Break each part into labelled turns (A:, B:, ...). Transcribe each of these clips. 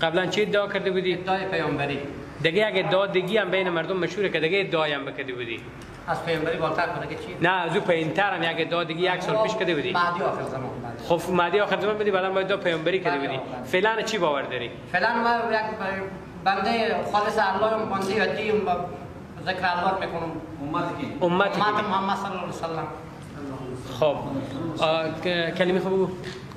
A: قبلا چه ادعا کرده بودی؟
B: ادعای پیامبری.
A: دیگه یک ادعا دیگه هم بین مردم مشهوره که دیگه ادعای هم بکرده بودی.
B: از پیامبری بالاتر کنه که چی؟
A: نه از او پایین‌تر هم یک ادعا دیگه یک سال پیش کرده بودی.
B: مهدی آخر زمان.
A: خب مهدی آخر زمان بودی، بعدا باید ادعا پیامبری کرده بودی. فعلا چی باور داری؟
B: فعلا ما یک بنده خالص الله، بنده عادی، ذکر الله میکنم.
C: امت کی؟
A: امت
B: محمد صلی الله علیه و سلم.
A: خب کلمه خب بگو.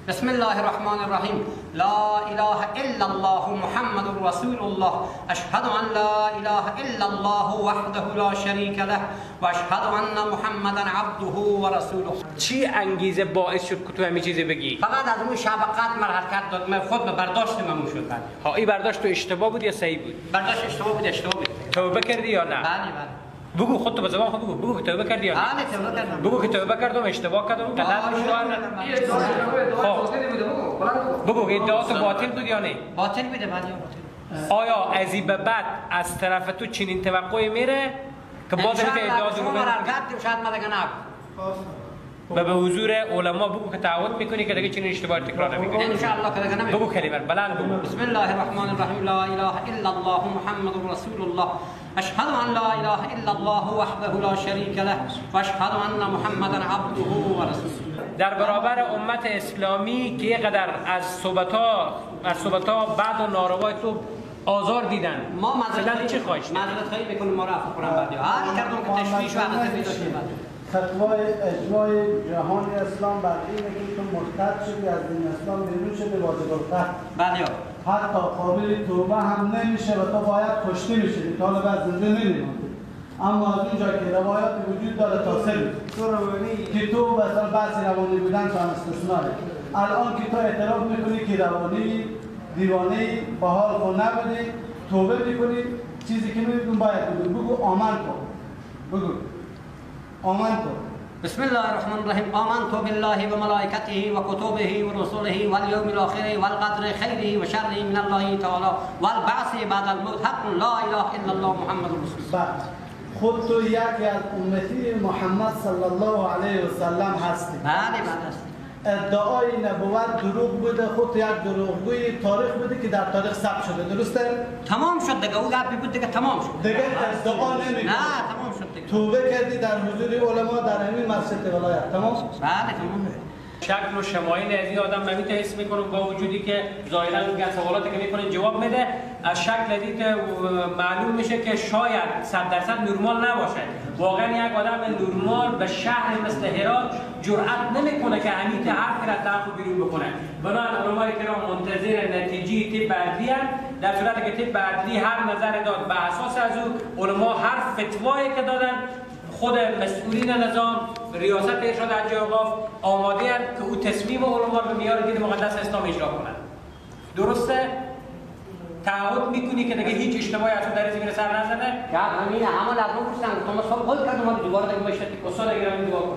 B: بسم الله الرحمن الرحیم. لا اله الا الله محمد رسول الله. اشهد ان لا اله الا الله وحده لا شریک له و اشهد ان محمدا عبده و رسوله.
A: چی انگیزه باعث شد که تو همین چیزی بگی؟
B: فقط از اون شب قدر من حرکت داد، من خود به برداشت من شد.
A: ها این برداشت تو اشتباه بود یا صحیح بود؟
B: برداشت اشتباه بود، اشتباه بود.
A: توبه کردی یا نه؟
B: بله بله.
A: بگو خودت به زبان خود بگو، بگو که توبه کردی یا نه؟
B: بله توبه کردم.
A: بگو که توبه کردم، اشتباه کردم، غلط بود. بگو که ادعا تو باطل بود یا نه؟
B: باطل بوده، بله باطل.
A: آیا از این به بعد از طرف تو چنین توقعی میره که باز هم که ادعا تو
B: بکنی؟ شاید من دیگه نه.
A: و به حضور علما بگو که تعهد میکنی که دیگه چنین اشتباهی تکرار نمیکنی.
B: ان شاء الله که دیگه نمیکنم.
A: بگو کلمه بلند بگو.
B: بسم الله الرحمن الرحیم. لا اله الا الله محمد رسول الله. اشهد ان لا اله الا الله وحده لا شریک له و اشهد ان محمدا عبده و رسوله.
A: در برابر امت اسلامی که قدر از صحبت‌ها بعد و ناروای تو آزار دیدن،
B: ما معذرت
A: چی خواهش؟
B: معذرت خواهی میکنیم، ما را عفو کنن. بعد هر کردم که تشویش و عذاب داشتیم.
D: فتوای اجماع جهان اسلام بر اینه که تو مرتد شدی، از دین اسلام بیرون شدی، واجب القتل.
B: بله.
D: حتی قابل توبه هم نمیشه و تو باید کشته میشدی، تا حالا بعد زنده نمیموندی. اما از اونجا که روایات وجود داره تا سه روز که تو مثلا بحث روانی بودن تو هم استثناء. الان که تو اعتراف میکنی که روانی دیوانه به حال خود نبودی، توبه میکنی، چیزی که میگم باید بگو، بگو آمن تو، بگو آمنت.
B: بسم الله الرحمن الرحیم. آمنت بالله و ملائکته و کتبه و رسوله و الیوم الاخر والقدر خیره و شره من الله تعالی والبعث بعد الموت حق لا اله الا الله محمد رسول الله.
D: خود تو یکی از امتی محمد صلی الله علیه و سلم هستی.
B: بله بله هستی.
D: ادعای نبوت دروغ بوده، خود یک دروغگوی تاریخ بوده که در تاریخ ثبت شده، درسته؟
B: تمام شد دیگه، او گپی بود دیگه، تمام شد
D: دیگه، ادعا نمی‌کنی.
B: نه تمام شد دیگه.
D: توبه کردی در حضور علما در همین مسجد ولایت، تمام؟
B: بله تمام.
A: شکل و شمایل از این آدم من حس میکنم با وجودی که ظاهرا اون سوالاتی که میکنه جواب میده، از شکل دید معلوم میشه که شاید 100% نرمال نباشه. واقعا یک آدم نرمال به شهر مثل هرات جرأت نمیکنه که همین حرف را طرف بیرون بکنه. بنابراین علمای کرام منتظر نتیجه طب عدلی هستند. در صورتی که طب عدلی هر نظر داد به اساس از او علما هر فتوایی که دادن، خود مسئولین نظام، ریاست ارشاد حج و اوقاف آماده اند که او تصمیم علما رو به معیار دین مقدس اسلام اجرا کنند. درسته؟ تعهد میکنی که دیگه هیچ اشتباهی از تو در زمین سر نزنه؟
B: گپ همینه، همون لحظه پرسیدم گفتم من سوال خود کردم، دوباره دیگه بهش
A: استاد گرامی دعا کن.